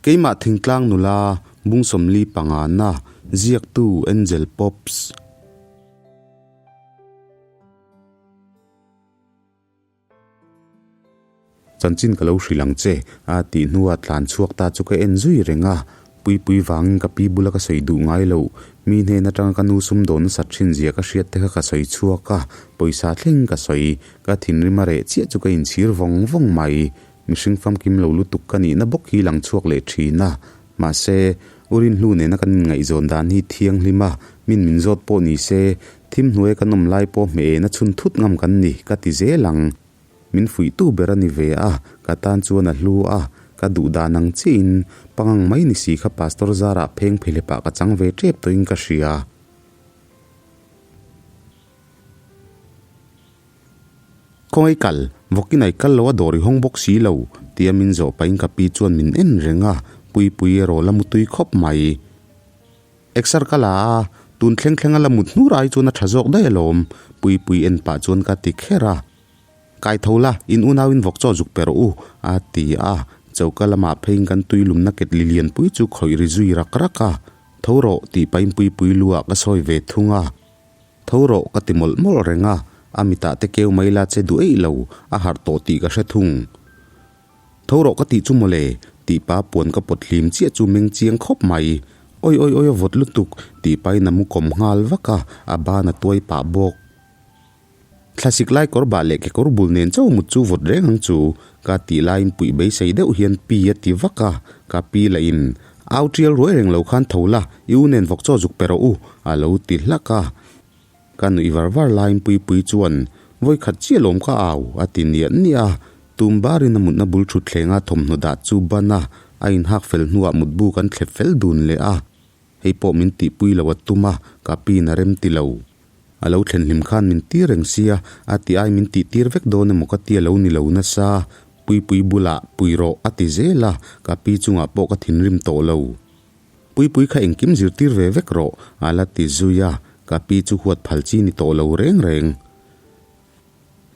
Keimah thingtlang nula bung 45 na ziaktu Angel Pops. Chanchin ka lo hrilh ang che a tih hnua tlan chhuak ta chu ka en zui reng a. Puipui vangin ka pi bula ka sawi duh ngai lo. Mi hnen atanga ka nu sumdawn nasat thin zia ka hriat te kha ka sawi chhuak a, pawisa thleng ka sawi. Ka thinrim a reh chiah chu ka inchhir vawng vawng mai. Mihring famkim lo lutuk ka nihna bawk hi lang chhuak leh thin a. Mahse, U Rinhlu nena kan inngaihzawn dan hi thianghlim a, min min zawt pawh ni se, thim hnuaia kan awm lai pawh hmeh ena chhun thut ngam kan ni, ka ti zel ang. Min fuihtu ber a ni ve a, ka tan chuan a hlu a, ka duh dan ang chiahin pangang mai ni si kha Pastor Zarah pheng phelepah ka chang ve tep tawhin ka hria. Khawngaih kal, vawkin ai kal lo a dawr i hawng bawk si lo, tia min zawh pahin ka pi chuan min en reng a, Puipui erawh la mutui khawp mai. Exer ka la a, tun thleng thleng a la mut hnur ai chuan a tha zawk daih alawm, Puipui en pah chuan ka ti kher a. Kai tho la, in unauin vawk chaw zuk pe rawh u, a ti a, choka lamah pheiin kan tui lumna ketli lianpui chu khawih ri zui rak rak a. Tho rawh, tih pahin Puipui lu ah ka sawi ve thung a. Tho rawh ka ti mawlh mawlh reng a, a mitah te keu mai la che duh eih lo, a harh tawh tih ka hre thung. Tho rawh ka tih chu mawle, tih pa puan ka pawt hlim chiah chu meng chiang khawp mai. Oi oi oi a vawt lutuk, tih pain a mu kawm nghal vak a, a ban a tuai pah bawk. Thlasik lai kawr bah leh kekawr bul nen chauh mut chu vawt reng ang chu, ka tih laiin puih beisei deuh hian pi a ti vak a, ka pi lah in au tial ruai reng lo khan tho la, i u nen vawk chaw zuk pe rawh u, a lo ti hlak a. Ka nuih var var laiin Puipui chuan, Vawi khat chiah lawm ka au, a ti niah niah a. Tum barin a mutna bul thut thlenga thawmhnaw dah chu ban a, a inhak fel hnuah mutbu kan thlep fel dun leh a. Hei pawh min tihpui lo a tum a, ka piin a rem ti lo. A lo thlen hlim khan min tir reng sia, a ti ai min tih tir vek dawn emaw ka ti a lo ni lo nasa. Puipui bulah pui rawh a ti zel a, ka pi chungah pawh ka thinrim tawh lo. Puipui kha engkim zirtir ve vek rawh a la ti zui a, ka pi chu huat phal chi ni tawh lo reng reng.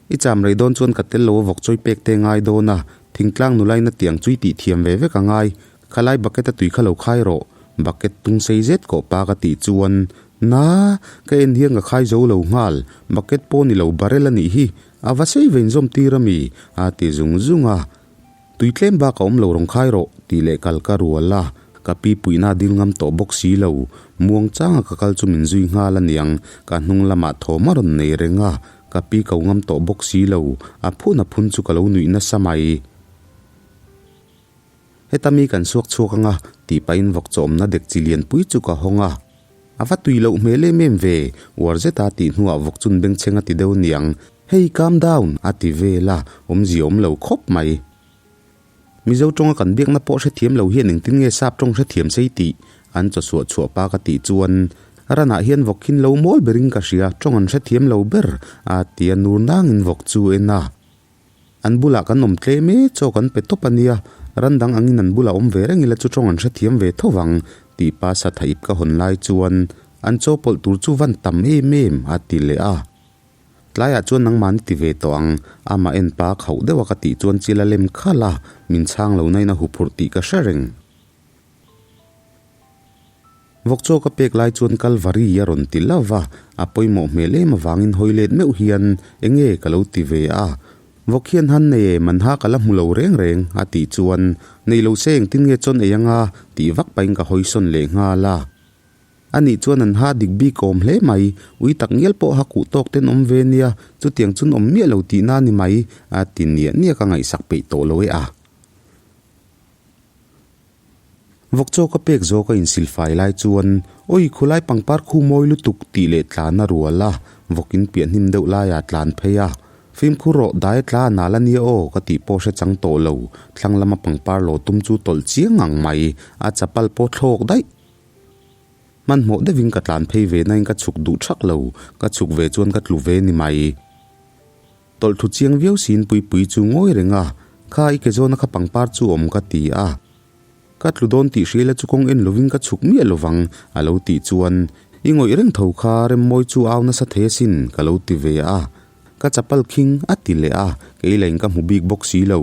I cham rei dawn chuan ka tel lo a vawk chawi pek te ngai dawn a, thingtlang nulain a tiang chui tih thiam ve vek a ngai. Khalai bucket a tui kha lo khai rawh, bucket tung sei zet kawh pa ka tih chuan, Na, ka en hian ka khai zo lo nghal, bucket pawh ni lo barrel a nih hi, a va sei vein zawm tir a mi? a ti zung zung a. Tui tlem bak a awm lo rawn khai rawh, tih leh kal ka rual a, ka pi puihna a dil ngam tawh bawk si lo. Muang changa ka kal chu min zui nghal a niang, ka hnung lamah thawm a rawn nei reng a, ka pi ko ngam tawh bawk si lo, a phun a phun chu ka lo nuih nasa mai. Heta mi kan suak chhuak anga, tih pahin vawk chawmna dek chi lianpui chu ka hawng a. A va tui loh hmel em em ve, uar zeta tih hnuah vawk chun bengchheng a ti deuh niang. Hey, calm down, a ti vel a, awmzia awm lo khawp mai. Mizo tawnga kan biakna pawh hrethiam lo hian engtin nge sap tawng hrethiam sei tih an chawchhuah chhuah pa ka tih chuan ranah hian vawk khin lo mawl berin ka hria, tawng an hrethiam lo ber, a ti a nur nangin vawk chu en a. An bulah kan awm tlem e, chaw kan pe tawp a nia, ran dang angin an bulah awm ve reng ila chu tawng an hrethiam ve tho vang, tih pa Satha ip ka hawn lai chuan an chaw pawlh tur chu van tam em em, a ti leh a. Tlaiah chuan nangmah ni ti ve tawh ang, amah en pa khauh deuh a ka tih chuan chil a lem khalh a, min chhang lo nain a huphurh tih ka hre reng. Vawk chaw ka pek lai chuan Kalvari a rawn ti lo va, a pawimawh hmel em avangin hawi let meuh hian enge ka lo ti ve a. Vawk hian han nei e, man ha ka la hmu lo reng reng, a tih chuan nei lo se engtin nge chawn ei anga tih vak pahin ka hawi sawn leh nghal a. A nih chuan an ha dik bik awm hle mai, ui tak ngial pawh ha kuh tawk ten awm ve nia, chutiang chun awm miah lo tihna a ni mai, a ti niah niah ka ngaihsak peih tawh lo e a. Vawk chaw ka pek zawk a insilfai lai chuan, Awi, khulai pangpar khu mawi lutuk tih leh tlan a rual a, vawk in piah hnim deuh laiah tlan phei a. Fimkhur rawh, dai a tla a nal a nia aw, ka tih pawh hre chang tawh lo. Thlang lama pangpar lo tum chu tawlh chiang ang mai, a chapal pawh thlawk daih. Hmanhmawh deuhin ka tlan phei ve nain ka chhuk duh thak lo, ka chhuk ve chuan ka tlu ve ni mai. Tawlh thu chiang viau siin Puipui chu ngawi reng a, Kha i ke zawna kha pangpar chu awm ka ti a. Ka tlu dawn tih hriala chu kawng en lovin ka chhuk miah lovang a lo tih chuan, I ngawih reng tho kha Remmawi chu au nasa thei asin ka lo ti ve a. Ka chapal khing a ti leh a, kei lain ka hmu bik bawk si lo.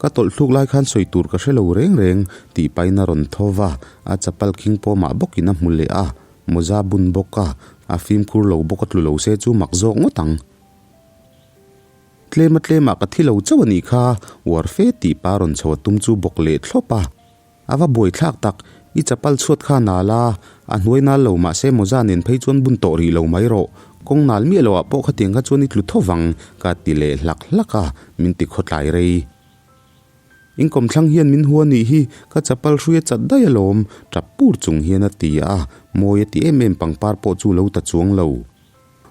Ka tawlh thluk lai khan sawi tur ka hre lo reng reng, tih pahin a rawn tho va, a chapal khing pawmah bawkin a hmu leh a, mawza bun bawk a, a fimkhur lo bawk a tlu lo se chu mak zawk ngawt ang. Tlema tlemah ka thi lo chauh a nih kha, uar fe tih pa rawn chho a tum chu bawk leh thlawp a. A va buaithlak tak, i chapal chhuat kha nal a, a hnuai nal lo mahse mawza nen phei chuan bun tawh rih lo mai rawh, kawng nal miah loh ah pawh khatiang kha chuan i tlu tho vang, ka ti leh hlak hlak a, min ti khawtlai rei. In kawmthlang hian min hua nih hi, ka chapal hrui a chat daih alawm, tap pur chung hian a ti a, mawi a ti em em pangpar pawh chu lo ta chuang lo.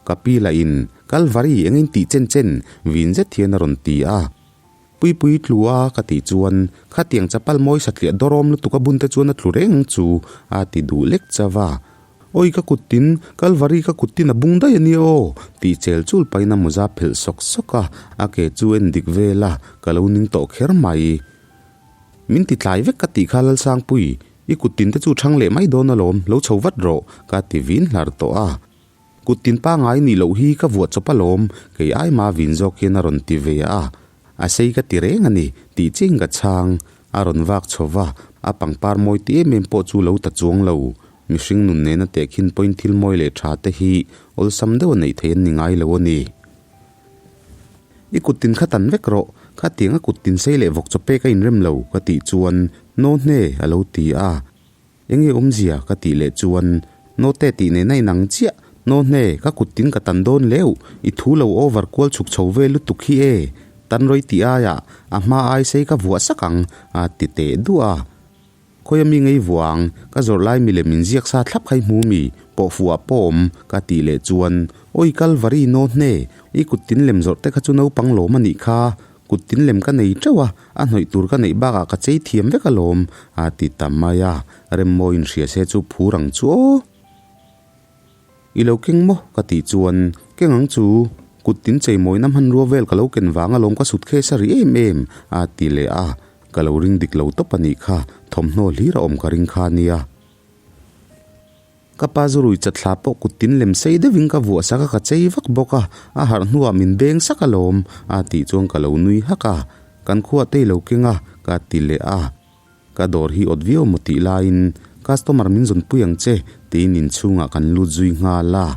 Ka pi lah in, Kalvari, eng in tih chen chen, vin zet hian a rawn ti a. Puipui tlu a ka tih chuan khatiang chapal mawi satliah dawrawm lutuk a bun te chuan a tlu reng ang chu a ti duh lek chauh a. Awi ka kut tin, Kalvari ka kut tin a bung daih a nia aw tih chel chul pahin a mawza phelh sawk sawk a, a ke chu en dik vel a, ka lo ning tawh kher mai. Min ti tlai vek ka tih kha Lalsangpui, i kut tin te chu thang leh mai dawn alawm, lo chho vat rawh ka ti vin hlar tawh a. Kut tin pangai nih loh hi ka vuah chawp alawm, kei ai ma vin zawk hian a rawn ti ve a. A sei ka ti reng a ni, tih chiang ka chhang. A rawn vak chho va, a pangpar mawi ti em em pawh chu lo ta chuang lo. Mihring nun nena tehkhin pawhin thil mawi leh tha te hi awlsam deuh a neih theih an ni ngai lo a ni. I kut tin kha tan vek rawh, khatiang a kut tin sei leh vawk chaw pek a inrem lo, ka tih chuan, No hne, a lo ti a. Enge awmzia ka tih leh chuan Note tih nen a inang chiah, No hne, ka kut tin ka tan dawn leuh, i thu lo over kual chhuk chho ve lutuk hi e, tan rawi tih aiah a hma ai sei ka vuah sak ang a ti teh duah a. Khawi ami ngei vuah ang, ka zawrh lai milem inziak sa thlap kha i hmu mi, pawh fuh ah pawh awm ka tih leh chuan Awi Kalvari no hne, i kut tin lem zawrh te kha chu naupang lawm a nih kha, Kut tin lem ka nei teuh a, a hnawih tur ka neih bakah ka chei thiam vek alawm, a ti ta mai a, Remmawi inhria se chu phur ang chu aw. I lo keng maw? ka tih chuan, Keng ang chu, kut tin chei mawina hmanrua vel ka lo ken vang alawm ka sut khe sa rih em em, a ti leh a, ka lo ring dik lo tawp a nih kha, thawmhnaw hlir a awm ka ring kha nia. Ka pa zu rui chatthla pawh kut tin lem sei deuhin ka vuah sak a, ka chei vak bawk a, a harh hnuah min beng sak alawm, a tih chuan ka lo nui hak a, kan khuah te i lo keng a, ka ti leh a. Ka dawr hi awt viau maw tih laiin customer min zawn pui ang che tiin inchhungah kan lut zui nghal a.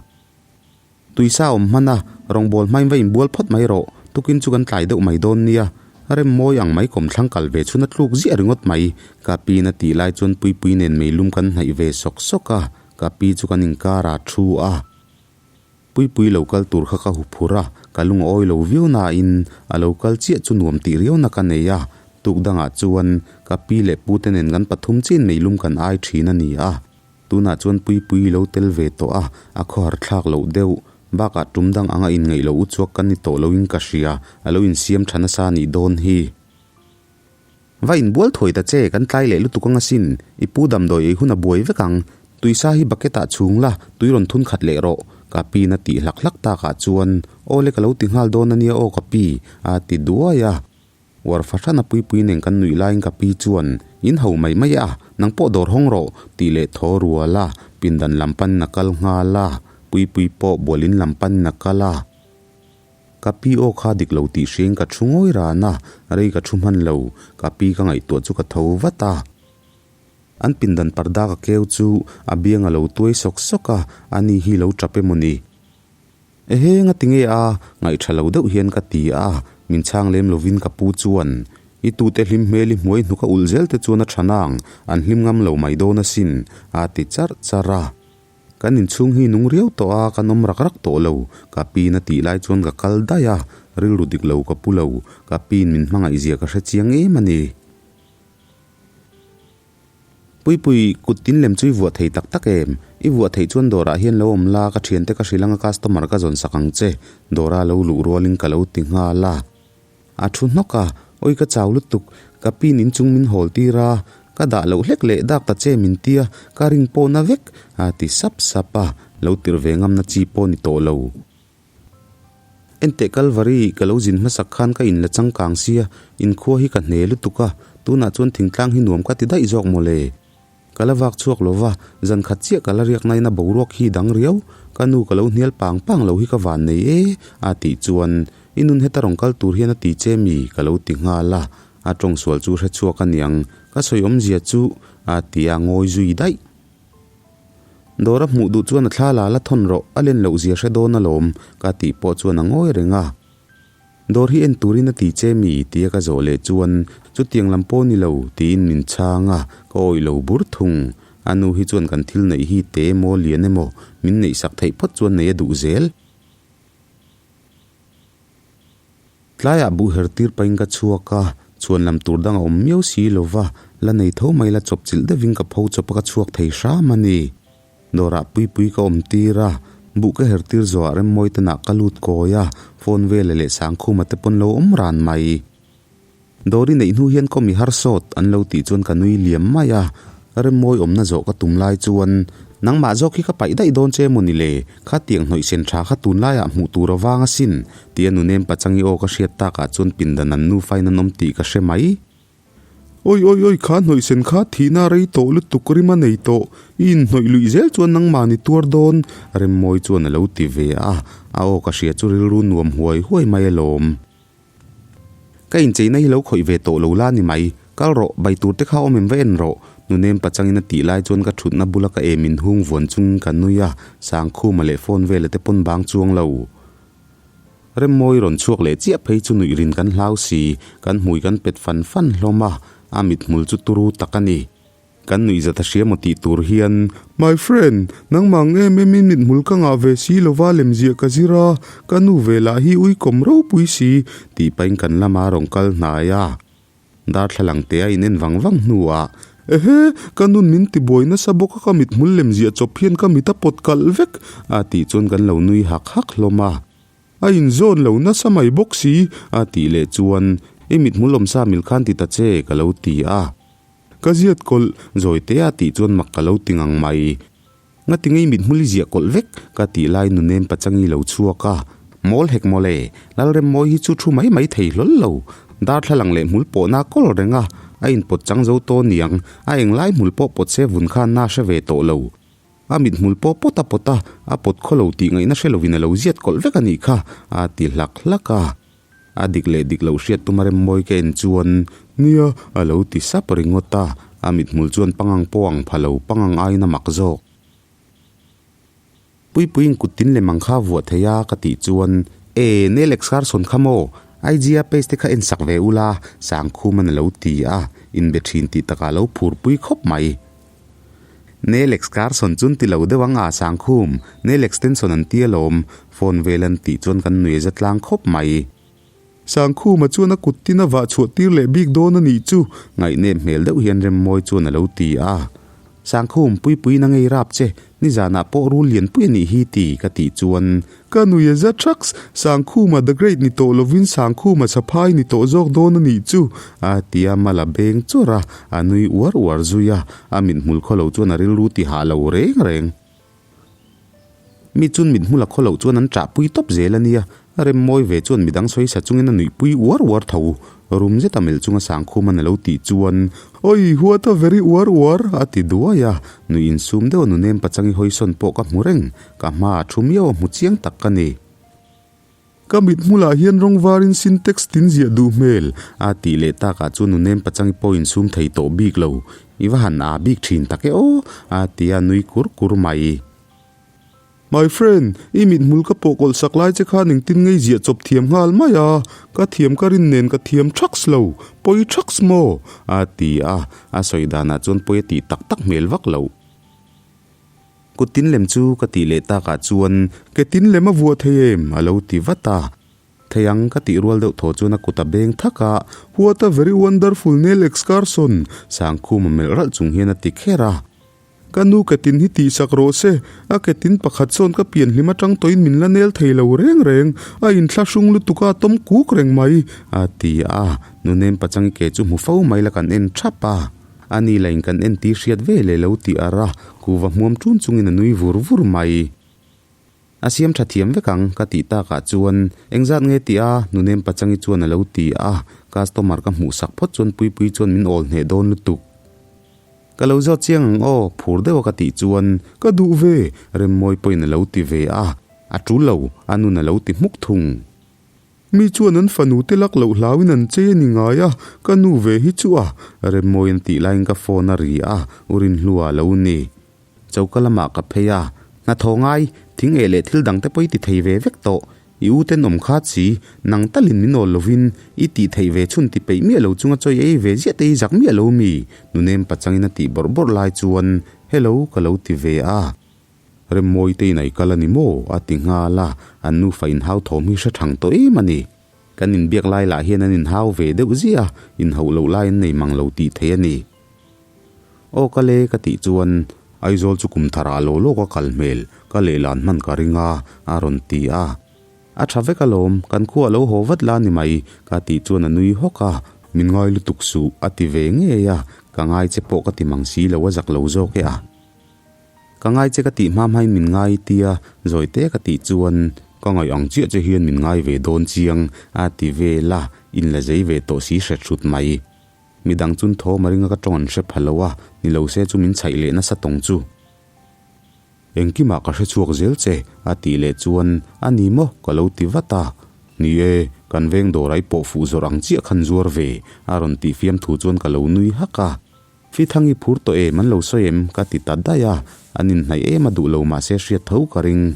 Tuisa awm hman a, rawngbâwl hmain va inbual phawt mai rawh, tukin chu kan tlai deuh mai dawn nia. Rem mawi ang mai kawmthlang kal ve chhun a tluk ziah ringawt mai. Ka piin a tih lai chuan Puipui nen meilum kan hnaih ve sawk sawk a, ka pi chu kan inkar ah thu a. Puipui lo kal tur kha ka hu phur a, ka lung a awi lo viau nain a lo kal chiah chu nuam tih riauna ka nei a, tuk dangah chuan ka pi leh pute nen kan pathum chiin meilum kan ai thin a ni a. Tunah chuan Puipui lo tel ve tawh a, a khawhar thlak loh deuh. Bakah tum dang anga inngaih loh u chuak kan ni tawh loin ka hria, a lo insiam tha nasa nih dawn hi. Va inbual thuai ta che, kan tlai leh lutuk anga sin, i pu damdawi ei hun a buai vek ang. Tuisa hi bucket ah chhung la, tui rawn thun khat leh rawh, ka piin a tih hlak hlak takah chuan, Aw le ka lo ti nghal dawn ania aw ka pi, a ti duai a. Uar fahran a puipui nen kan nuih laiin ka pi chuan, In ho mai mai a, nang pawh dawr hawng rawh, tih leh thaw rual a, pindan lam panin a kal nghal a, puipui pawh bualin lam panin a kal a. Ka pi aw kha dik lo tih hriain ka thu ngawi ran a, rei ka thu hman lo, ka pi ka ngaihtuah chu ka tho vat a. An pindan parda ka keu chu a biang a lo tuai sawk sawk a, ani hi lo tap emaw ni? Ehe, nga tinge a? Ngaihṭha lo deuh hian ka ti a, min chhang lem lovin ka pu chuan, I tute hlim hmel i hmuai hnuk a ulh zel te chuan a ṭha nang, an hlim ngam lo mai dawn asin, a ti charh charh a. Kan inchhung hi nung riau tawh a, kan awm rak rak tawh lo, ka piin a tih lai chuan ka kal daih a, rilru dik lo ka pu lo, ka piin min hmangaih zia ka hre chiang em a ni. Puipui, kut tin lem chu i vuah thei tak tak em? I vuah theih chuan dawrah hian lo awm la, ka thiante ka hrilh anga customer ka zawn sak ang che. Dawra lo luh rualin ka lo ti nghal a. A thu hnawk a, Awi ka chau lutuk, ka pin inchung min hawl tir a, ka dah loh hlek leh dak ta che min tia, ka ring pawh na vek, a ti sap sap a, lo tirh ve ngamna chi pawh ni tawh lo. Enteh Kalvari, ka lo zin hmasak khan ka inla changkang sia, inkhua hi ka hne lutuk a, tunah chuan thingtlang hi nuam ka ti daih zawk mawle. Ka la vak chhuak lo va, zan khat chiah ka la riak nain a boruak hi dang riau, ka nu ka lo hnial pang pang lo hi ka van nei e, a tih chuan, I nun heta rawn kal tur hian a ti che mi? ka lo ti nghal a. A tawng sual chu hre chhuak a niang, ka sawi awmzia chu a ti a ngawi zui daih. Dawr a hmuh duh chuan a thla la la thawn rawh, a len loh zia hre dawn alawm, ka tih pawh chuan a ngawi reng a. Dawr hi en turin a ti che mi? tia ka zawh leh chuan, Chutiang lam pawh ni lo, tiin min chhang a, ka awih lo bur thung. A nu hi chuan kan thil neih hi te emaw lian emaw min neihsak theih phawt chuan nei a duh zel. Tlaiah buh her tir pahin ka chhuak a, chhuan lam tur dang a awm miau si lo va, la nei tho mai la chawp chilh deuhin ka pho chawp a ka chhuak thei hram a ni. Dawrah puipui ka awm tir a, buh ka her tir zawhah Remmawi tenah ka lut kawi a, phone vela leh Sangkhuma te pawn lo awm ran mai. Dawr i neih hnu hian kawm i har sawt an lo tih chuan ka nui liam mai a, Remmawi awmna zawh ka tum lai chuan, Nangmah zawk hi ka paih daih dawn che maw ni le, khatiang hnawih sen tha kha tunlaiah hmuh tur a vang asin, tia nunem pachangi aw ka hriat takah chuan pindan an nufain an awm tih ka hre mai. Oi oi oi kha hnawih sen kha thihna rei tawh lutuk rim a nei tawh, i inhnawih luih zel chuan nangmah ni tuar dawn, Remmawi chuan a lo ti ve a, a aw ka hria chu rilru nuam huai huai mai alawm. Ka incheina hi lo khawih ve tawh lo la ni mai, kal rawh, bai tur te kha awm em va en rawh, nunem pachangin a tih lai chuan ka thutna bula ka em inhung vuan chungin ka nui a, Sangkhuma leh phone vela te pawn bang chuang lo. Remmawi rawn chhuak leh chiah phei chu nuih rin kan hlau si, kan hmui kan pet fan fan hlawm a, a mithmul chu turu tak a ni. Kan nuih zat a hria maw tih tur hian, My friend, nangmah ang em em in mithmul ka ngah ve si lova lemziah ka zir a, ka nu ve lah hi uikawm ropui si, tih pahin kan lama rawn kal hnai a. Darthlalang te a inen vang vang hnuah, Ehe, ka nun min ti buai nasa bawk a ka mithmul lemziah chawp hian ka mit a pawt kalh vek, a tih chuan kan lo nui hak hak hlawm a. A inzawn lo nasa mai bawk si, a tih leh chuan, I mithmul awmsa mil khan ti ta che, ka lo ti a. Ka ziat kawlh, Zawite a tih chuan mak ka lo ti ngang mai. Ngati ngei mithmul i ziah kawlh vek, ka tih lai nunem pachangi lo chhuak a. Mawl hek mawle, Lalremmawi hi chu thu mai mai thei hlawl lo. Darthlalang leh hmul pawhna kawl reng a, a inpawt chang zo tawn niang, a englai hmul pawh pawt se vun khan na hre ve tawh lo. A mithmul pawh pawt a pawt a, a pawt khaw lo tih ngaihna hre lovin a lo ziat kawlh vek a nih kha, a ti hlak hlak a. A dik leh dik loh hriat tuma Remmawi ka en chuan, Nia, a lo ti sap ringawt a, a mithmul chuan pangang pawh ang pha lo, pangang aiin a mak zawk. Puipuiin kut tin lem ang kha vuah thei a ka tih chuan, E, Neil Excarson kha maw? IG-a page te kha en sak ve ula, Sangkhuman a lo ti a, inbe thin tih takah a lo phurpui khawp mai. Nail Excarson chun ti lo deuh ang a Sangkhum, nail extension an ti alawm, phone vel an tih chuan kan nui a za tlang khawp mai. Sangkhuma chuan a kut tin a vah chhuah tir leh bik dawn a nih chu, ngaihnep hmel deuh hian Remmawi chuan a lo ti a. Sangkhum, Puipuiin a ngei rap che, nizanah pawh rul lianpui a nih hi ti ka tih chuan Ka nui a za thaks, Sangkhuma the great ni tawh lovin Sangkhuma Chaphai ni tawh zawk dawn a nih chu, a ti a, mal a beng chawrh a, a nui uar uar zui a, a mithmul khaw lo chuan a rilru ti hah lo reng reng. Mi chun mithmul a khaw loh chuan an ṭah pui tawp zel a nia, Remmawi ve chuan midang sawi sa chungin a nuihpui uar uar tho. Rum zeta melh chunga Sangkhuman a lo tih chuan, Oi, what a very uar uar! a ti duai a, nuih insum deuh a nunem pachangi hawisawn pawh ka hmu reng. Ka hma a thu miau a hmu chiang tak ka ni. Ka mit hmulah hian rawng varin syntax tin ziah duh hmel a tih leh takah chuan nunem pachangi pawh insum thei tawh bik lo. I va han aa bik thin tak e aw a ti a nui kur kur mai. My friend, i mithmul ka pawh kawlh sak lai che khan engtin ngei ziah chawp thiam nghal mai a, ka thiam ka rin nen ka thiam thaks lo, pawi thaks maw? a ti a, a sawi danah chuan pawi a tih tak tak hmel vak loh. Kut tin lem chu ka tih leh takah chuan ke tin lem a vuah thei em? a lo ti vat a. Thei ang ka tih rual deuh thaw chuan a kut a beng thak a. What a very wonderful nail excursion! Sangkhuma melh ralh chung hian a ti kher a. Ka nu ke tin hi tihsak rawh se, a ke tin pakhat sawn ka pian hlim atang tawhin min la nel thei lo reng reng, a inthlahrung lutuk a tawm kuk reng mai, a ti a. Nunem pachangi ke chu hmu fo mai la kan en thap a. A ni la in kan en tih hriat ve leh lo tih ar a, kuva hmuam ṭun chungin a nui vur vur mai. A siam ṭha thiam vek ang, ka tih takah chuan, Engzat nge tih a? Nunem Pachangi chuan a lo ti a, customer ka hmuh sak phawt chuan Puipui chuan min awl hneh dawn lutuk. Ka lo zawt chiang ang aw, phur deuh a ka tih chuan, Ka duh ve, Remmawi pawhin a lo ti ve a, a ṭul lo, a nun a lo ti hmuk thung. Mi chuan an fanu te lak loh hlauin an chei a ni ngai a, ka nu ve hi chu a Remmawiin tih laiin ka phone a ri a, U Rinhlua a lo ni. Choka lamah ka phei a, hnathawh ngai, thing eh leh thil dang te pawh i ti thei ve vek tawh. I u tenawm kha chi, nang talin min awl lovin i tih theih ve chhun ti peih miah lo chunga chawi ei ve ziah te i zak miah lo mi? Nunem pachangin a tih bawrh bawrh lai chuan, Hello ka lo ti ve a. Remmawi te in ai kal a ni maw? a ti nghal a, an nufa inhau thawm hi hre thang tawh em a ni. Kan inbiak lai lah hian an inhau ve deuh ziah a, inhauh loh lai an nei mang lo tih theih a ni. Aw ka le ka tih chuan Aizawl chu kum tharah law law ka kal hmel, ka lehlan hman ka ring a, a rawn ti a. A tha vek alawm, kan khua lo haw vat la ni mai, ka tih chuan a nui hawk a, min ngai lutuk suh, a ti ve ngei a, ka ngai che pawh ka ti mang si lo a zak lo zawk e a. Ka ngai che ka tih hma hmain min ngai i tia, zawi te ka tih chuan ka ngaih ang chiah che hian min ngai ve dawn chiang, a ti vel a, in la zei ve tawh si hret hrut mai. Midang chun thaw maringa ka tawng an hre pha lo a, ni lo se chu min chhaih leh nasa tawng chu. Engkimah ka hre chhuak zel che, a tih leh chuan, A ni maw? ka lo ti vat a. Ni e, kan veng dawrai pawh fuh zawrh ang chiah khan zuar ve, a rawn tih fiam thu chuan ka lo nui hak a. Fithangi phur tawh em an lo sawi em? ka ti ta daih a, an inhnaih em a duh lo mahse hriat tho ka ring.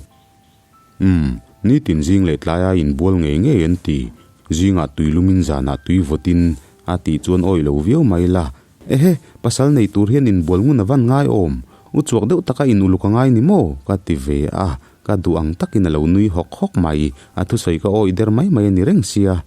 Umm, nitin zing leh tlaia inbual ngei ngei an ti. Zingah tui lumin zanah tui vawtin a tih chuan awih lo viau mai la. Ehe, pasal nei tur hian inbual ngun a van ngai awm. U chuak deuh taka in uluk a ngai ni maw? ka ti ve a, ka duh ang takin a lo nui hawk hawk mai. A thusawi ka awih der mai mai a ni reng sia.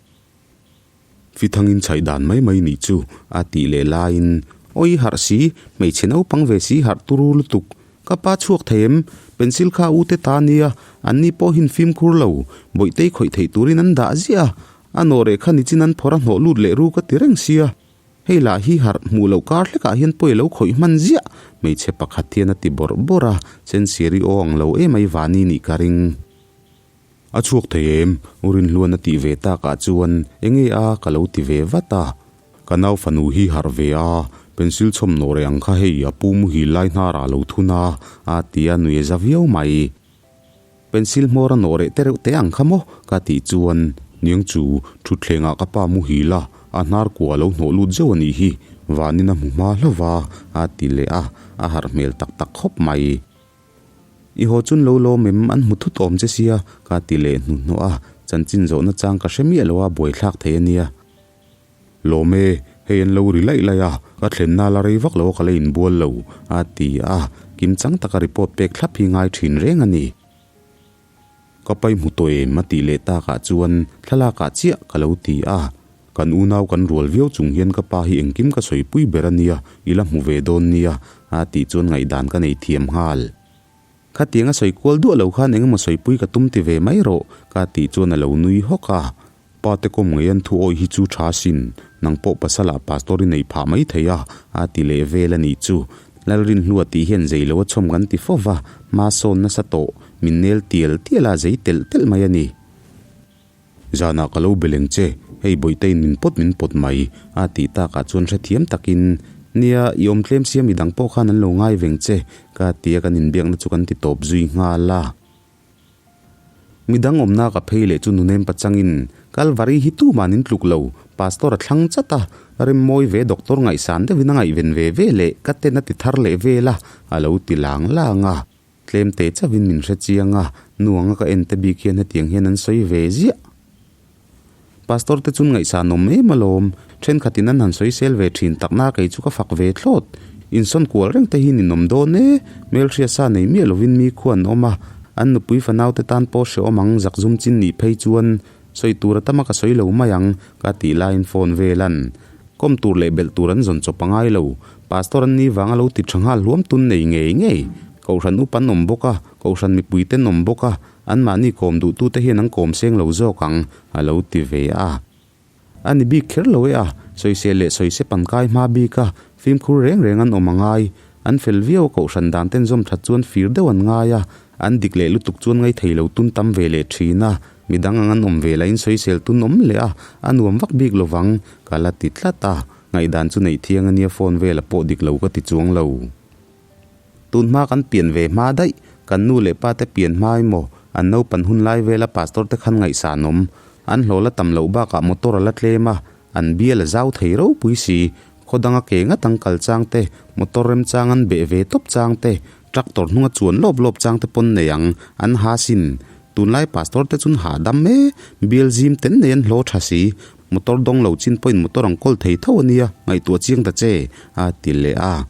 Fithangin chhaih dan mai mai nih chu a tih leh laiin, Awi harh si, hmeichhe naupang ve si harh turu lutuk. Ka pa chhuak thei em? Pencil kha u te ta nia, an ni pawhin fimkhur lo, Bawihtei khawih theih turin an dah ziah a, a nawh reh kha nichin an phawrh a hnawh lut leh ru ka ti reng sia. Hei lah hi harh hmuh loh kar hlekah hian pawi lo khawih hman ziah, hmeichhe pakhat hian a ti bawrh bawrh a, Sensiari aw ang lo emai Vani nih ka ring. A chhuak thei em? U Rinhluan a tih ve takah chuan enge a ka lo ti ve vat a. Ka nau fanu hi harh ve a, pencil chhawm nawh reh ang kha hei a pu muhil lai hnarah a lo thun a, a ti a nui a za viau mai. Pencil hmawr a nawh reh te reuh teh ang kha maw? ka tih chuan niang chu thutthlengah ka pa muhil a, a hnar kua a lo hnawh lut zeuh a nih hi, vanin a hmu hma hlauh va, a ti leh a, a harh hmel tak tak khawp mai. I haw chun lo lawm em an hmu thut awm che sia ka ti leh hnuhnawh a, chanchin zawhna chang ka hre miah lo a buaithlak thei a nia. Lawm e, hei an lo ri laih laih a, ka thlenna la rei vak lo a ka la inbual lo a ti a, kimchang taka report pek thlap hi ngai thin reng a ni. Ka pai hmu tawh em a tih leh takah chuan thlalakah chiah ka lo ti a, kan unau kan rual viau chung hian ka pa hi engkim ka sawipui ber a nia, i la hmu ve dawn nia a tih chuan ngaihdan ka nei thiam nghal. Khatiang a sawi kual duah lo khan engemaw sawipui ka tum ti ve mai rawh ka tih chuan a lo nui hawk a. Pa te kawm ngei an thu awih hi chu tha sin, nang pawh pasal ah pastor i neih phah mai thei a, a ti leh vel a nih chu. Lalrinhlua tih hian zei lo a chhawm kan ti fo va, hma sawn nasa tawh, min nel tial tial a zei telh telh mai a ni. Zanah ka lo beleng che, hei Bawihtei'n min pawt min pawt mai, a tih takah chuan hrethiam takin, Nia, i awm tlem sia midang pawh khan an lo ngai veng che, ka ti a kan inbiakna chu kan ti tawp zui nghal a. Midang awmna ka phei leh chu nunem pachangin Kalvari hi tuman in tluk lo, Pastor a thlang chat a, Remmawi ve Doctor ngaihsan deuhin a ngaihven ve ve leh ka ten a ti thar leh vel a, a lo ti lang lang a. Tlem te chauhin min hre chiang a, nu anga ka en te bik hian hetiang hian an sawi ve ziah. Pastor te chun ngaihsan awm em alawm, thenkhatin an han sawi sel ve thin takna kei chu ka fak ve thlawt. Insawn kual reng te hi ninawm dawn e, hmelhria sa nei miah lovin mi khu an awm a, an nupui fanau te tan pawh hrehawm ang zakzum chin nih phei chuan sawi tur a tam a ka sawi lo mai ang ka tih laiin phone vel an kawm tur leh belh tur an zawn chawp a ngai lo. Pastor an ni vang a lo ti tha nghal hluam tun nei ngei ngei. Kohhran upa an awm bawk a, kohhran mipui ten awm bawk a, Anmahni kawm duhtute hian an kawm seng lo zawk ang, a lo ti ve a. A ni bik kher lo e a, sawisel leh sawise pan kai hma bik a, fimkhur reng reng an awm a ngai. An fel viau a kohhran dan ten zawm that chuan fir deuh an ngai a, an dik leh lutuk chuan ngai thei lo tun tam ve leh thin a, midang ang an awm ve lahin sawisel tun awm leh a, a nuam vak bik lovang, ka la ti tlat a. Ngaihdan chu neih thiang a nia phone vela pawh dik lo ka ti chuang lo. Tun hma kan pian ve hma daih, kan nu leh pa te pian hma emaw, an naupan hun lai vela pastor te khan ngaihsan awm. An hlawh la tam loh bakah motor a la tlem a, an bial a zau thei ropui si. Khaw danga ke ngat ang kal chang te, motor remchang an beh ve tawp chang te, tractor hnunga chuan lawp lawp chang te pawn nei ang, an ha sin. Tunlai pastor te chun hahdam e, bial zim ten nei an hlaw tha si. Motor dawng lo chin pawhin motor ang kawl thei tho a nia, ngaihtuah chiang ta che, a ti leh a.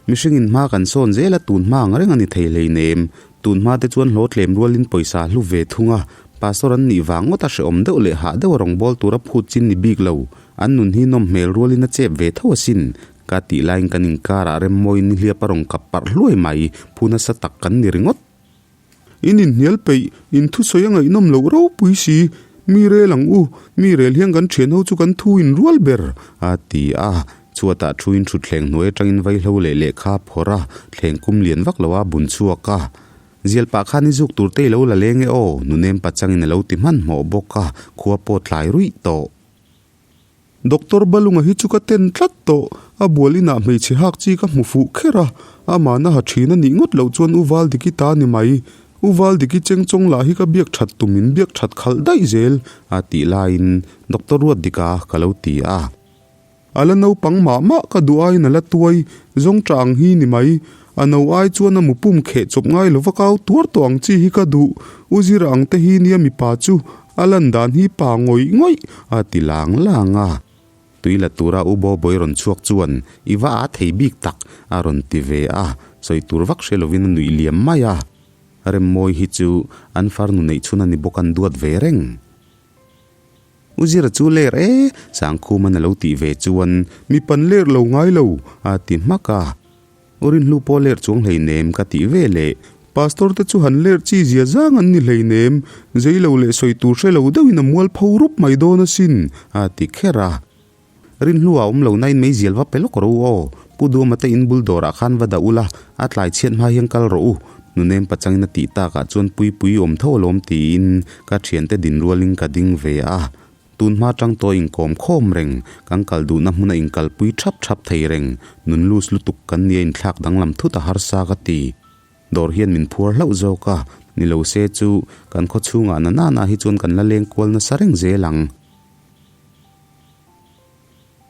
Mihringin hma kan sawn zel a, tun hma ang reng a ni thei hleinem. Tun hma te chuan hlawhtlem rualin pawisa hlu ve thung a, pastor an nih vang ngawt a hrehawm deuh leh hah deuh a rawngbâwl tura phut chin ni bik lo. An nun hi nawm hmel rualin a chep ve tho asin. Ka tih laiin kan inkarah remmawiin nihliap a rawn kap parh hluai mai, phu nasa tak kan ni ringawt. In inhnial peih, in thusawi a ngaihnawm loh ropui si. Mi rel ang u, mi rel hian kan thian ho chu kan thu in rual ber, a ti a. Chhuatah thuin thutthleng hnuai atangin vaihlo leh lehkha a phawrh a, thleng kum lian vak lo a bun chhuak a. Zial pah khan i zuk tur te i lo la leng e aw, nunem pachangin a lo ti hmanhmawh bawk a, khua pawh tlai ruih tawh. Doctor Balunga hi chu ka ten tlat tawh, a bual inah hmeichhe hak chi ka hmu fuh kher a, amahna ha thin a nih ngawt loh chuan U Valdiki ta ni mai. U Valdiki chengchawng lah hi ka biak that tumin biak that khalh daih zel, a tih laiin Doctor Ruatdika ka lo ti a. A la naupang mah mah ka duh aiin a la tuai, zawng tah ang hi ni mai. A no ai chuan a mu pum kheh chawp ngai lova kau tuar tawh ang chi hi ka duh. U Zira ang te hi nia mipa chu a lan dan hi pa ngawih ngawih a ti lang lang a. Tui la tura U Bawbawi rawn chhuak chuan i va a thei bik tak a rawn ti ve a, sawi tur vak hre lovin a nuih liam mai a. Remmawi hi chu an farnu neih chhun a ni bawk an duat ve reng. U Zira chu ler e, Sangkhuman a lo tih ve chuan mi pan ler lo ngai lo a ti hmak a. U Rinhlu pawh ler chuang hleinem ka tih ve leh. Pastor te chu han ler chi zia zang an ni hleinem, zei lo leh sawi tur hre lo deuhin a mual pho rup mai dawn asin a ti kher a. Rinhlu a awm lo nain meizial va pe lawk rawh u aw, Pu Duama te in bul dawrah khan va dah ula, a tlai chhiat hma hian kal rawh u, Nunem pachangin a tih takah chuan Puipui awm tho alawm tiin ka thiante din rualin ka ding ve a. Tun hma tang tawh inkawm khawm reng, kan kal duhna hmuna inkalpui thap thap thei reng, nun lus lutuk kan nia inthlak danglam thut a harsa ka ti. Dawr hian min phuar hlauh zawk a, ni lo se chu kan khaw chhungah na nana hi chuan kan la leng kual nasa reng zel ang.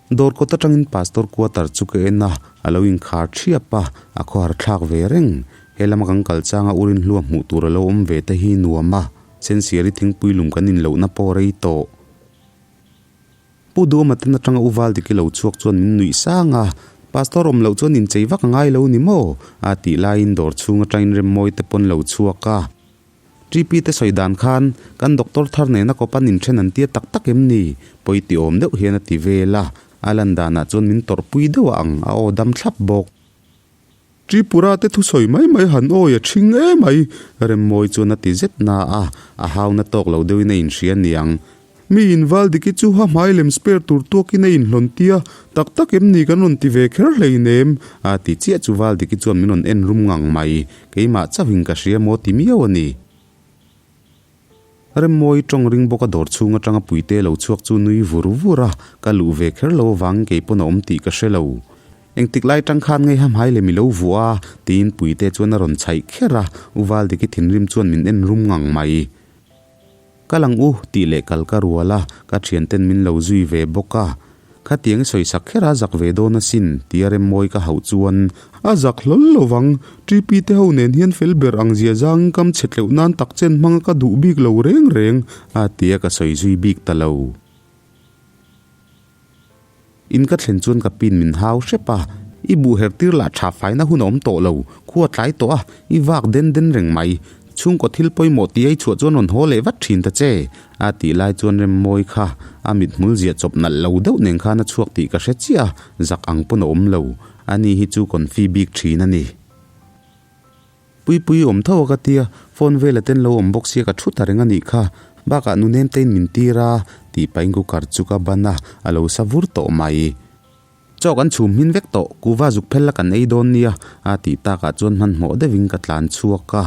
Dawr kawt atangin Pastor quarter chu ka en a, a lo inkhar thiap a, a khawhar thlak ve reng. He lama kan kal changa urin hlua hmuh tur a lo awm ve te hi nuam a, Sensiari thingpui lum kan inlohna pawh rei tawh. Pu Duama ten atanga U Valdiki lo chhuak chuan min nuih sang a, Pastor awm loh chuan inchei vak a ngai lo ni maw? a tih laiin dawr chhung atangin Remmawi te pawn lo chhuak a. TP te sawi dan khan kan doctor thar nena kawp an inthen an tia tak tak em ni? Pawi ti awm deuh hian a ti vel a, a lan danah chuan min tawrhpui deuh a ang, a aw dam thlap bawk. Tripura te thusawi mai mai han awi a ṭhing e mai, Remmawi chuan a ti zet na a, a hauna tawk lo deuhin a inhria niang. Mi inval dik hi chu ha hmai lem spare tur tuakin a inhlawn tia, tak tak em ni kan rawn ti ve kher hleinem? A ti chiah chu val dik hi chuan min rawn en rum ngang mai, keimah chauhin ka hria maw ti miau a ni. Remmawi tawng ring bawka dawr chhung atanga puite lo chhuak chu nui vur vur a, ka luh ve kher lo avangin keipawn a awm tih ka hre lo. Engtik lai tang khan ngei ha hmai lem i lo vuah a? tiin puite chuan a rawn chhaih kher a, U Valdiki thinrim chuan min en rum ngang mai. Kal ang u, tih leh kal ka rual a, ka thianten min lo zui ve bawk a. Khatiang i sawisak kher a zak ve dawn asin, tia Remmawi ka hauh chuan. A zak hlawl lo vang, TP te ho nen hian fel ber ang zia zangin kam chhe tleuh nan tak chen hmang a ka duh bik lo reng reng, a tia ka sawi zui bik ta lo. In ka thlen chuan ka pin min hau hrep a, i buh her tir lah tha faina hun a awm tawh lo, khua tlai tawh a, i vak den den reng mai. Chhungkaw thil pawimawh ti ei chhuah chuan rawn haw leh vat thin ta che, a tih lai chuan Remmawi kha a mithmul ziah chawp nalh lo deuh nen khan a chhuak tih ka hre chiah a, zak ang pawn a awm lo. Ani hi chu confi bik thin a ni. Puipui awm tho a ka tia, phone vela ten lo awm bawk sia ka thu ta reng a nih kha. Bakah nu nem tein min tir a, tih pahin cooker chu ka ban a, a lo sa vur tawh mai. Chaw kan chhum hmin vek tawh, kuva zuk phel la kan ei dawn nia, a tih takah chuan hmanhmawh deuhin ka tlan chhuak a.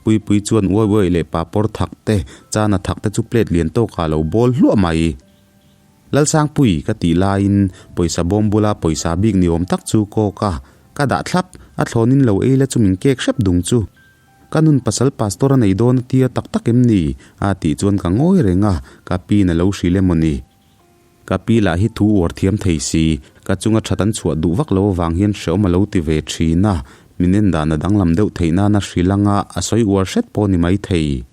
Puipui chuan uai uai leh papawr thak te, chana thak te chu plate lian tawkah a lo bawl hluah mai. Lalsangpui ka tih laiin pawisa bawm bula pawisa bik ni awm tak chu kawk a, ka dah thlap, a thlawnin lo ei la chu min kek hrep dung chu. Ka nun pasal pastor a nei dawn a tia tak tak em ni? A tih chuan ka ngawi reng a, ka piin a lo hrilh emaw ni? Ka pi lah hi thu uar thiam thei si, ka chunga that an chhuah duh vak lo avang hian hreawm a lo ti ve thin a, min en dan a danglam deuh theih nana hrilh anga a sawi uar hret pawh ni maithei.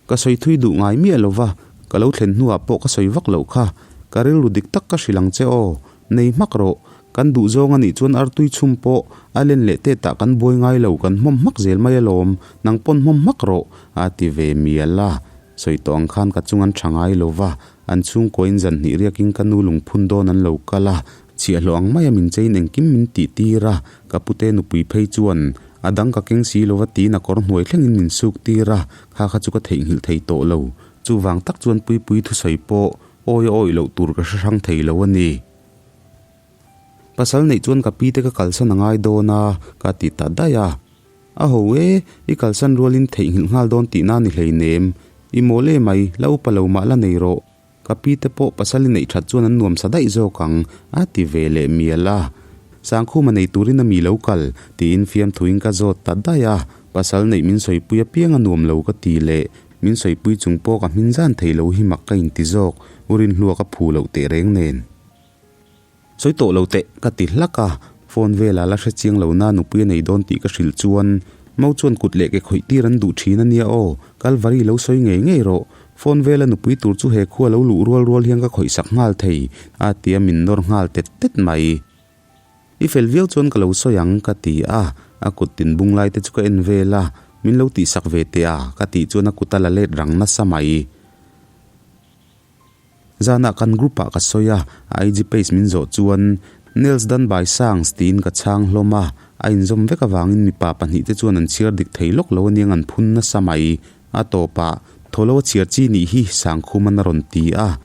Ka sawi thui duh ngai miah lo va, ka lo thlen hnuah pawh ka sawi vak loh kha. Ka rilru dik tak ka hrilh ang che aw. Nei hmak rawh. Kan duh zawng a nih chuan artui chhum pawh a len leh tet ah kan buai ngai lo, kan hmawm hmak zel mai alawm. Nang pawn hmawm hmak rawh, a ti ve mial a. Sawi tawh ang khan ka chung an tha ngai lo va, an chhungkuain zan hnih riakin ka nu lungphun dawn an lo kal a, Chhiahhlawh ang maia min chein engkim min tih tir a, ka pute nupui phei chuan a dang ka keng si lova tiin a kawr hnuai thlengin min suk tir a, kha kha chu ka theihnghilh thei tawh lo. Chuvang tak chuan Puipui thusawi pawh awi a awih loh tur ka hre hrang thei lo a ni. Pasal neih chuan ka pite ka kalsan a ngai dawn a, ka ti ta daih a. A ho e, i kalsan rualin theihnghilh nghal dawn tihna ni hleinem. I mawl emai, la upa lo mah la nei rawh. Ka pi te pawh pasal i neih that chuan an nuam sa daih zawk ang, a ti ve leh mial a. Sangkhuma nei turin a mi lo kal, tiin fiamthuin ka zawt ta daih a. Pasal neih min sawipui apiang a nuam lo ka ti leh, min sawipui chung pawh ka hmin zan thei lo hi mak ka inti zawk, u Rinhlua ka phu loh teh reng nen. Sawi tawh lo teh, ka ti hlak a. Phone velah la hre chiang lo na nupui a nei dawn tih ka hrilh chuan Mo chuan kut leh ke khawih tir an duh thin a nia aw, Kalvari lo sawi ngei ngei rawh. Phone vela nupui tur chu he khua lo luh rual rual hian ka khawih sak nghal thei, a ti a min nawr nghal tet tet mai. I fel viau chuan ka lo sawi ang, ka ti a. A kut tin bung lai te chu ka en vel a, min lo tihsak ve teh a, ka tih chuan a kut a la let rang nasa mai. Zanah kan group ah ka sawi a, a IG page min zawh chuan Nails done by Sangs tiin ka chhang hlawm a, a inzawm vek avangin mipa pahnihte chuan an chhiar dik thei lawk lo aniang an phun nasa mai. A tawpah, Thawlo a chhiar chi nih hi Sangkhuman a rawn ti a.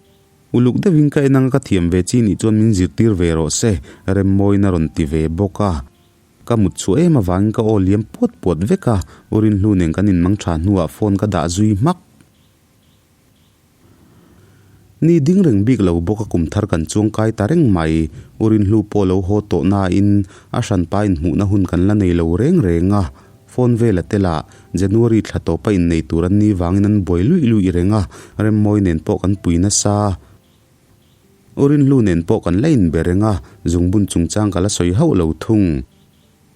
Uluk deuhin ka en anga ka thiam ve chi nih chuan min zirtir ve rawh se, Remmawiin a rawn ti ve bawk a. Ka mut chhuah em avangin ka aw liam puat puat vek a, U Rinhlu nen kan inmang tha hnuah phone ka dah zui hmak. Ni ding reng bik lo bawk a kum thar kan chuang kai ta reng mai. U Rinhlu pawh lo haw tawh nain a hranpa inhmuhna hun kan la nei lo reng reng a. Phone vel a tel a, January thla tawpa innei tur an ni vangin an buai luih luih reng a, Remmawi nen pawh kan pui nasa. U Rinhlu nen pawh kan la inbe reng a, zungbun chungchang ka la sawi hauh lo thung.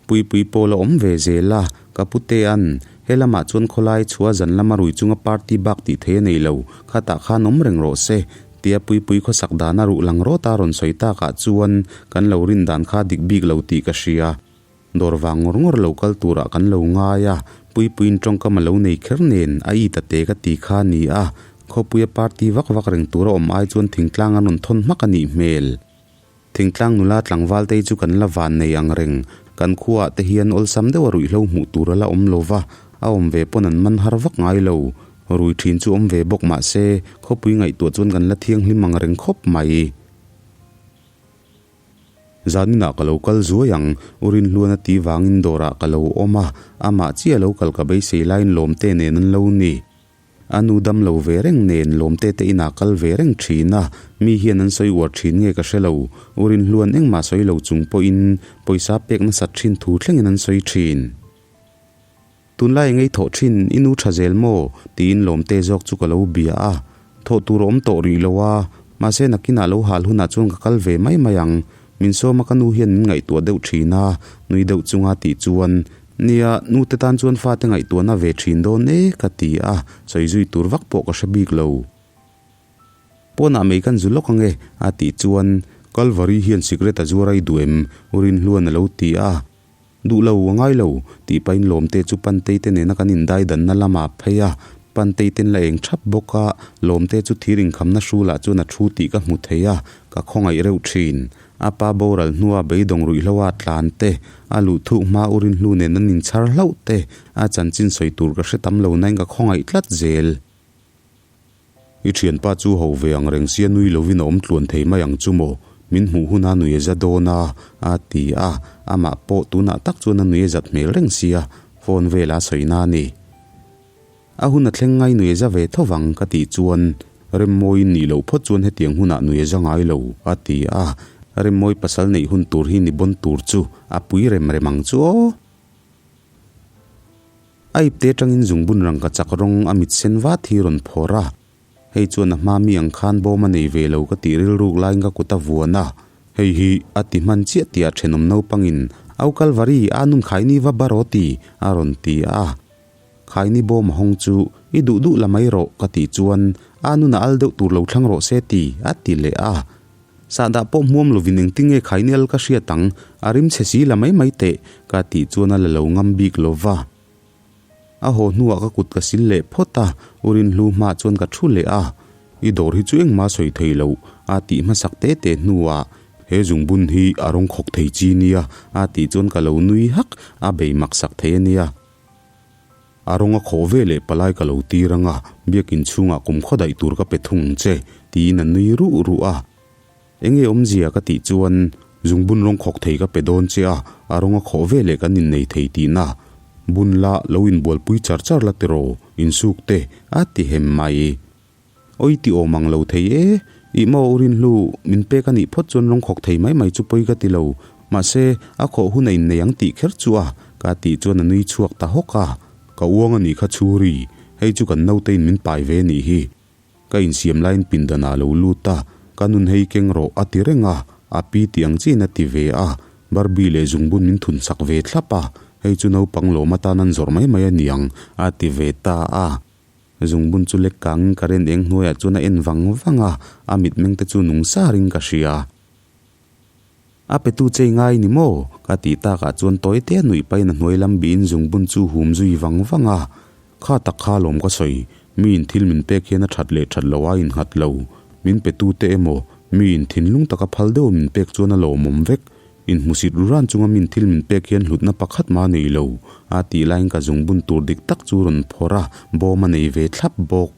Puipui pawl a awm ve zel a, ka putea'n he lamah chuan khawlai chhuah zan lama rui chunga party bak tih thei a nei lo, khatah khan awm reng rawh se, tia Puipui khawsak dana ruh lang rawt a rawn sawi takah chuan kan lo rin dan kha dik bik lo tih ka hria. Dawr vang ngawr ngawr lo kal turah kan lo ngai a, Puipuiin tawngkam a lo nei kher nen a it a te ka ti kha a ni a, khawpuia party vak vak reng tura awm ai chuan thingtlang an rawn thawn hmak a nih hmel. Thingtlang nula tlangval te hi chu kan la van nei ang reng. Kan khuaah te hian awlsam deuha ruihhlo hmuh tur a la awm lo va, a awm ve pawn an man har vak ngai lo. Rui thin chu awm ve bawk mah se, khawpui ngaihtuah chuan kan la thianghlim ang reng khawp mai. Zaninah ka lo kal zuai ang, U Rinhluana ti vangin dawrah ka lo awm a, amah chiah lo kal ka beisei laiin lawmte nen an lo ni. A nu dam lo ve reng nen lawmte te inah kal ve reng thin a, mi hian an sawi uar thin nge ka hre lo. U Rinhluan engmah sawi lo chung pawhin pawisa pek nasat thin thu thlengin an sawi thin. Tunlai engei thawh thin i nu tha zel maw? tiin lawmte zawk chu ka lo bia a. Thawh tur a awm tawh rih lo a, mahse nakinah lo hal hunah chuan ka kal ve mai mai ang. Min sawm a ka nu hian min ngaihtuah deuh thin a, nui deuh chunga tih chuan, Nia, nu te tan chuan fate ngaihtuahna ve thin dawn e, ka ti a, sawi zui tur vak pawh ka hre bik lo. Pawnah mei kan zu lawk ange, a tih chuan, Kalvari hian sikret a zuar a i duh em? U Rinhluan a lo ti a. Duh lo, a ngai lo, tih pahin Lawmte chu Pantei te nena kan indaidanna lamah a phei a, Pantei ten la eng thap bawk a, Lawmte chu thir inkhamna hrulah chuan a thu tih ka hmu thei a, ka khawngaih reuh thin. A pa boral hnua beidawng ruihhloa tlan te, a luh thuk hma u Rinhlu nen an inchhar hlauh te, a chanchin sawi tur ka hre tam lo nain ka khawngaih tlat zel. I thianpa chu ho ve ang reng sia nui lovin a awm tluan thei mai ang chu maw? Min hmuh huna nui a za dawn a, a ti a, amah pawh tunah tak chuan a nui a zat hmel reng sia, phone vela a sawi na a ni. A hun a thleng ngai nui a za ve tho vang ka tih chuan Remmawiin nih loh phawt chuan hetiang hunah nui a za ngai lo, a ti a, Remmawi pasal neih hun tur hi ni bawn tur chu a pui rem rem ang chu aw. A ipte atangin zungbun rangkachak rawng a mit sen vat hi rawn phawrh a. Hei chuan a hma mi ang khan bawm a nei ve lo ka tih rilruk laiin ka kut a vuan a. Hei hi a ti hman chiah tih ah thenawm naupangin Au Kalvari a nun khaini va ba rawh ti a rawn ti a. Khaini bawm a hawng chu i duh duh la mai rawh ka tih chuan a nun a al deuh tur lo thlang rawh se ti a ti leh a. Sahdah pawh hmuam lovin engtinge khaini al ka hriat ang a rim chhe si la mai mai teh ka tih chuan a la lo ngam bik lo va. A haw hnuah ka kut ka sil leh phawt a, U Rinhlu hmaah chuan ka thu leh a. I dawr hi chu engmah sawi thei lo, a tih hmasak te te hnuah, He zungbun hi a rawng khawk thei chi nia, a tih chuan ka lo nui hak, a bei maksak thei a nia. A rawng a khawh ve leh palai ka lo tir ang a, biakin chhungah kum khaw daih tur ka pe thung ang che, tiin a nui ruh ruh a. Enge awmzia ka tih chuan zungbun rawng khawk thei ka pe dawn che a, a rawng a khawh ve leh kan innei thei tihna. Bun la lo inbualpui char char la tiraw, insuk te, a ti hem mai. Awi ti awm ang lo thei e, ih maw u Rinhlu, min pek a nih phawt chuan rawng khawk thei mai mai chu pawi ka ti lo, mahse a khawh hun a innei ang tih kher chu a, ka tih chuan a nui chhuak ta hawk a. Ka uang a nih kha Chhuri, hei chu kan naute in min pai ve a nih hi. Ka insiam laiin pindan ah lo lut a, ka nun hei keng rawh a ti reng a, a pi tih ang chiin a ti ve a, Barbie leh zungbun min thun sak ve thlap a, hei chu naupang lawm atan an zawrh mai mai a niang a ti ve ta a. Zungbun chu lek kangin current eng hnuaiah chuan a en vang vang a, a mitmeng te chu nung sarin ka hria. A petu chei ngai ni maw? Ka tih takah chuan tawi te nuih pahin a hnuai lam bihin zungbun chu hum zui vang vang a. Kha tak kha lawm ka sawi, miin thil min pek hian a that leh that lo a innghat lo. Min petu te emaw, miin thinlung taka phal deuha min pek chuan a lawmawm vek. Inhmusit ru ran chunga min thil min pek hian hlutna pakhat mah a nei lo. A tih laiin ka zungbun tur dik tak chu rawn phawrh a, bawm a nei ve thlap bawk.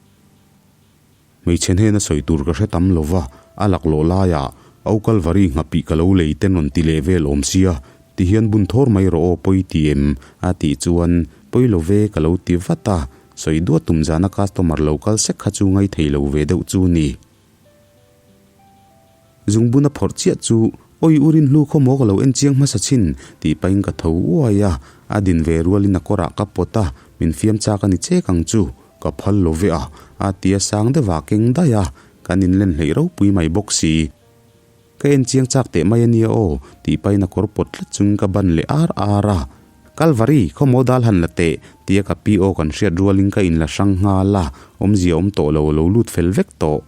Hmeichhe hnena sawi tur ka hre tam lo va, a laklawh laiah Au Kalvari nghapih ka lo lei ten rawn ti leh vel awm sia, ti hian bun thawr mai rawh aw pawi ti em? a tih chuan Pawi lo ve ka lo ti vat a, sawi duat tum zana customer lo kal sek kha chu ngaithei lo ve deuh chu ni. Zungbun a phawrh chiah chu Awi u Rinhlu khaw maw ka lo en chiang hmasa chin tih pahin ka tho uai a, a din ve rualin a kawrah ka pawt a, min fiam chak a ni chek ang chu. Ka phal lo ve a, a ti a sang deuh a keng daih a, kan inlen hleih ropui mai bawk si. Ka en chiang chak teh mai a nia aw, tih pahin a kawr pawt tlat chungin ka ban leh ar ar a. Kalvari, khaw maw dal han la teh, tia ka pi aw kan hriat rualin ka inla hrang nghal a, awmzia awm tawh lo a lo lut fel vek tawh.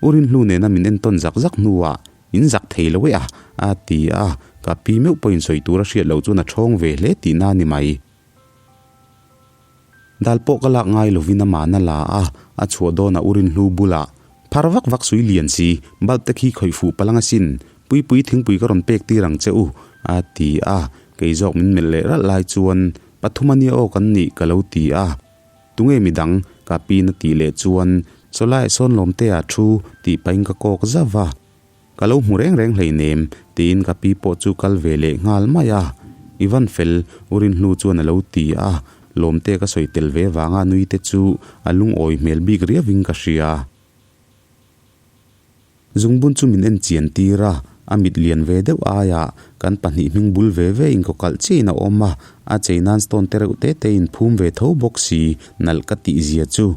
U Rinhlu nena min entawn zak zak hnuah, In zak thei lo e a, a ti a, ka pi meuh pawhin sawi tur a hriat loh chuan a ṭhawng ve hle tihna a ni mai. Dal pawh ka lak ngai lovin amah na la a, a chhuah dawnah u Rinhlu bulah, Phar vak vak sui lian si, bulb te khi khawih fuh palang asin, Puipui thingpui ka rawn pek tir ang che u, a ti a, kei zawk min melh leh ralh lai chuan, Pathum ania aw kan nih, ka lo ti a. Tunge midang? ka pi na tih leh chuan, Sawlai sawn lawmtea thu, tih pahin ka kawk zauh a. Ka lo hmu reng reng hleinem, tiin ka pi pawh chu kal ve leh nghal mai a. I van fel, U Rinhlu chuan a lo ti a, lawmte ka sawi tel ve vanga nui te chu a lungawi hmel bik riauin ka hria. Zungbun chu min en chian tir a, a mit lian ve deuh aiah kan pahnih hming bul ve ve in kawkalh chiahin a awm a, a chei nan stone te reuh te te in phum ve tho bawk si, nalh ka tih zia chu.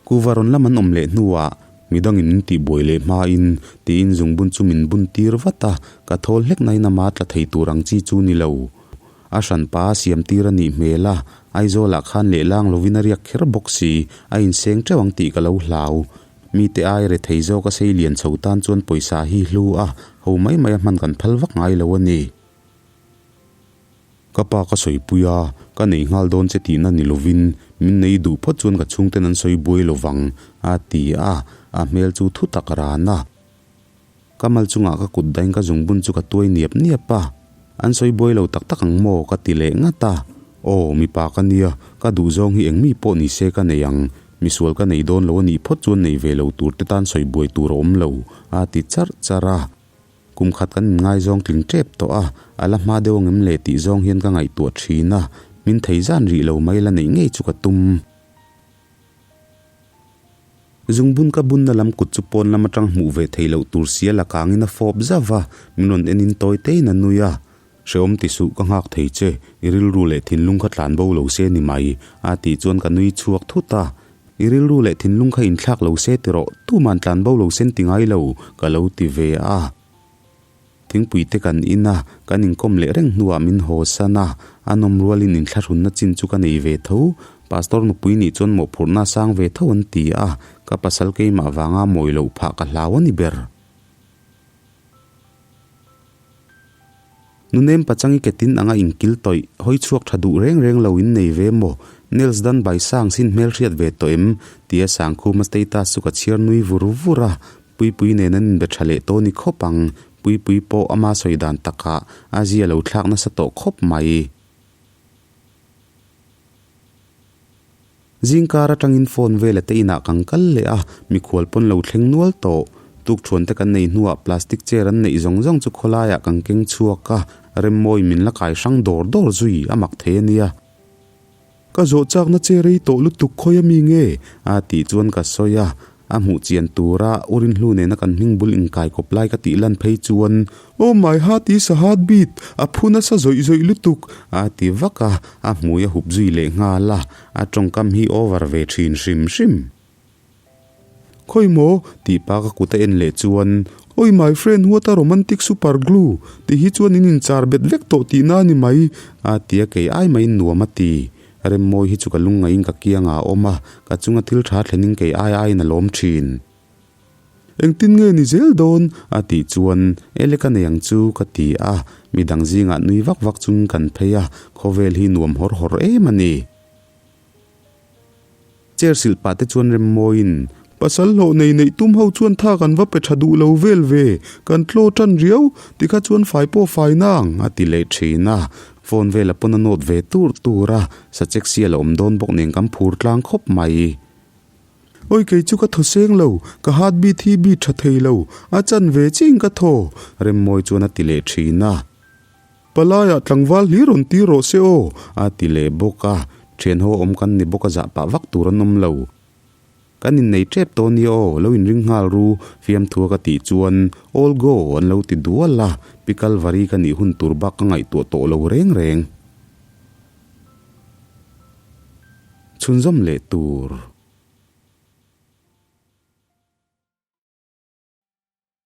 Kuhva rawn lam an awm leh hnuah midangin min tihbuai leh hmain tiin zungbun chu min bun tir vat a, ka thawl hlek nain ama tla thei tur ang chi chu ni lo. A hranpa a siam tir a nih hmel a, Aizawlah khan lehlang lovin a riak kher bawk si, a inseng teuh ang tih ka lo hlau. Mite ai rethei zawk a sei lian chho tan chuan pawisa hi hlu a, ho mai mai a hman kan phal vak ngai lo a ni. Ka pa ka sawipui a, ka nei nghal dawn che tihna ni lovin min nei duh phawt chuan ka chhungten an sawi buai lovang, a ti a, a hmel chu thu tak ran a. Ka mal chungah ka kut dain ka zungbun chu ka tuai niap niap a, an sawi buai lo tak tak ang maw ka ti leh ngat a. Aw, mipa ka nia, ka duh zawng hi eng mi pawh ni se ka nei ang, misual ka nei dawn lo a nih phawt chuan nei ve lo tur te tan sawi buai tur a awm lo, a ti charh charh a. Kum khat kan inngaizawng tling tep tawh a, a la hma deuh angem le tih zawng hian ka ngaihtuah thin a, min thei zan rih lo mai la neih ngei chu ka tum. Zungbun ka bunna lam kut chu pawn lam atang hmuh ve thei loh tur sia la kangin a fawp zauh va, min rawn enin tawi tein a nui a. Hreawm ti suh ka nghak thei che, i rilru leh thinlung kha tlan bo lo se ni mai, a tih chuan ka nui chhuak thut a. I rilru leh thinlung kha inthlak lo se ti rawh, tuman tlan bo lo sen ti ngai lo, ka lo ti ve a. Thingpui te kan in a, kan inkawm leh reng hnuah min haw san a, a nawm rualin inthlahrunna chin chu ka nei ve tho. Pastor nupui nih chuan mawhphurhna a sang ve tho an ti a, ka pasal keimah vanga mawi loh phah ka hlau a ni ber. Nunem pachang i ketin anga inkil tawih, hawi chhuak tha duh reng reng lo in nei ve maw? Nails dan bai sang sin hmelhriat ve tawh em? Tia Sangkhuma status chu ka chhiar nui vur vur a, Puipui nen an inbe tha leh tawh ni khawp ang, Puipui pawh ama sawi dan takah a zia lo thlak nasa tawh khawp mai. Zingkar atangin phone vela te inah kan kal leh a, mikhual pawn lo thleng nual tawh. Tukṭhuan te kan nei hnuah plastic chair an neih zawng zawng chu khawlaiah kan keng chhuak a, Remmawi min la kai hrang dawr dawr zui a mak thei a nia. Ka zawh chakna che rei tawh lutuk khawi a mi nge? A tih chuan ka sawi a, A hmuh chian tura u Rinhlu nena kan hming bul inkai kawp lai ka tih lan phei chuan, Oh my heart is a heartbeat, a phu nasa zawih zawih lutuk! A ti vak a, a hmui a hup zui leh nghal a, a tawngkam hi over ve thin hrim hrim. Khawi maw? Tih pa ka kut a en leh chuan, Oi my friend what a romantic super glue! Ti hi chuan in inchar bet vek tawh tihna a ni mai. A ti a, kei ai maiin nuam a ti. Remmawi hi chu ka lungngaihin ka kiangah a awm a, ka chunga thil tha thlenin kei ai aiin a lawm thin. Engtin nge ni zel dawn? A tih chuan, Ele ka nei ang chu, ka ti a, midang zingah nui vak vak chungin kan phei a, khawvel hi nuam hawr hawr em a ni. Chair silh pah te chuan Remmawiin, Pasal hlawh nei neih tum ho chuan tha kan va pe tha duh lo vel ve, kan tlaw tan riau, tikha chuan fai pawh fai nang, a ti leh thin a. Phone vela pawn a nawt ve tur tur a, sachek sial a awm dawn bawk nen kan phur tlang khawp mai. Oi kei chu ka thaw seng lo, ka heartbeat hi beat tha thei lo, a chan ve chiin ka thaw, Remmawi chuan a ti leh thin a. Palaiah tlangval hlir rawn tir rawh se aw, a ti leh bawk a, thianho awm kan ni bawk a zah pah vak tur an awm lo. Kan innei tep tawh nia aw, lo inring nghal ru, fiamthua ka tih chuan All go an lo ti dual a, Pi Kalvari ka nih hun tur bak ka ngaihtuah tawh lo reng reng. Chhunzawm leh tur.